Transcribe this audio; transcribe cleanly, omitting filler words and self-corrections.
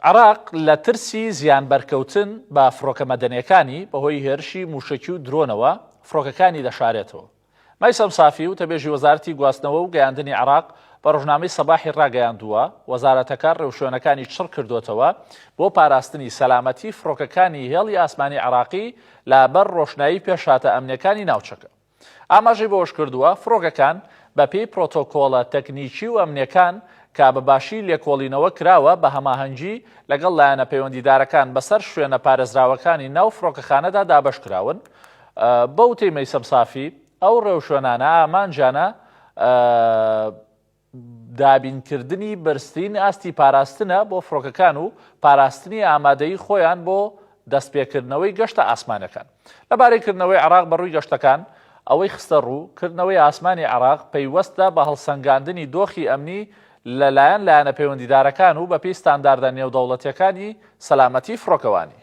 عێراق لە ترسی زیانبەرکەوتن بە فڕۆکە مەدەنییەکانی بەهۆی هێرشی مووشەکی و درۆنەوە، فڕۆکەکانی دەشارێتەوە. مەیسەم سافی، وتەبێژی وەزارەتی گواستنەوە و گەیاندنی عێراق بە ڕۆژنامەی سەباحی ڕاگەیاندووە، وەزارەتەکە ڕێوشوێنەکانی چڕ کردووەتەوە بۆ پاراستنی سەلامەتی فڕۆکەکانی هێڵی ئاسمانی عێراقی لە بەر ڕۆشنایی پێشهاتە ئەمنییەکانی ناوچەکە. ئاماژەی بەوەشکردووە، فڕۆکەکان بەپێی پرۆتۆکۆڵە تەکنیکی و ئەمنییەکان کە بە باشی لێکۆڵینەوە کراوە بە هەماهەنگی لەگەڵ لایەنە پەیوەندیدارەکان بەسەر شوێنە پارێزراوەکانی ناو فڕۆکەخانەدا دابەشکراون. بەوتەی مەیسەم سافی، ئەو ڕێوشوێنانە ئامانجیانە دابینکردنی بەرزترین ئاستی پاراستنە بۆ فڕۆکەکان و پاراستنی ئامادەیی خۆیان بۆ دەستپێکردنەوەی گەشتە ئاسمانەکان. لەبارەی کردنەوەی عێراق بەڕووی گەشتەکان، ئەوەی خستەڕوو، کردنەوەی ئاسمانی عێراق پەیوەستە بە هەڵسەنگاندنی دۆخی ئەمنی لەلایەن لایەنە پەیوەندیدارەکان و بەپێی ستانداردە نێودەوڵەتییەکانی سەلامەتی فڕۆکەوانی.